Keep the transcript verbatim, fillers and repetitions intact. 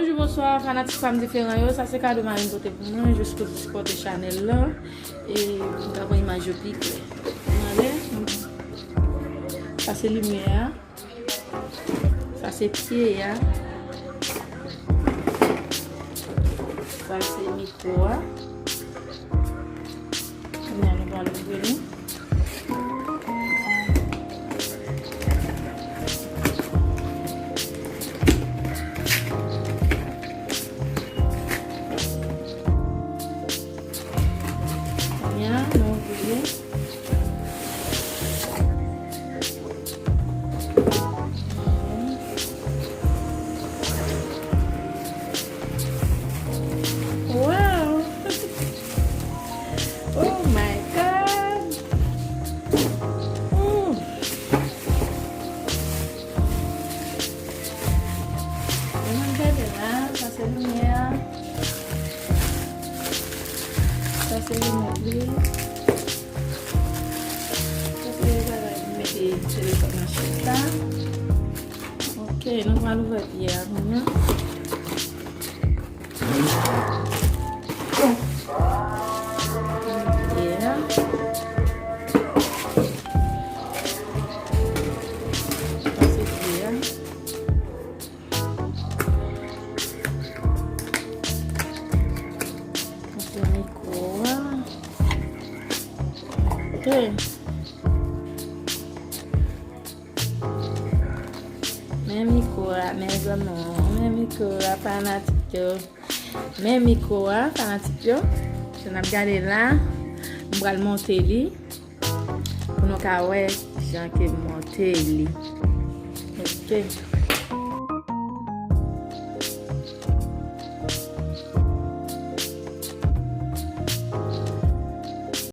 Bonjou, bonswa, fanatik pa m diferan yo. Sa se kado mari m pote pou mwen, jis pou l sipòte chanèl lan. E m ka pran imaj yo pi klè. Anlè, sa se limyè a. Sa se pye a. Sa se mikwo a. Kounye a nou pral ouvri li. Kounye a nou ouvri li. Wow! Oh my God! Mm. Ann gade la, sa se limyè a. Sa se limyè li. Sa se bagay pou mete telefòn nan chita. Ok, nou pral ouvè pye a kounye a. Pye a. Sa se pye a. Sa se mikwo a. Ok. Men mikwo a, mezanmi, men mikwo a, fanatik yo. Men mikwo a, fanatik yo. Jan n ap gade la, m pral monte li. Pou nou ka wè jan ke m monte li. Ok.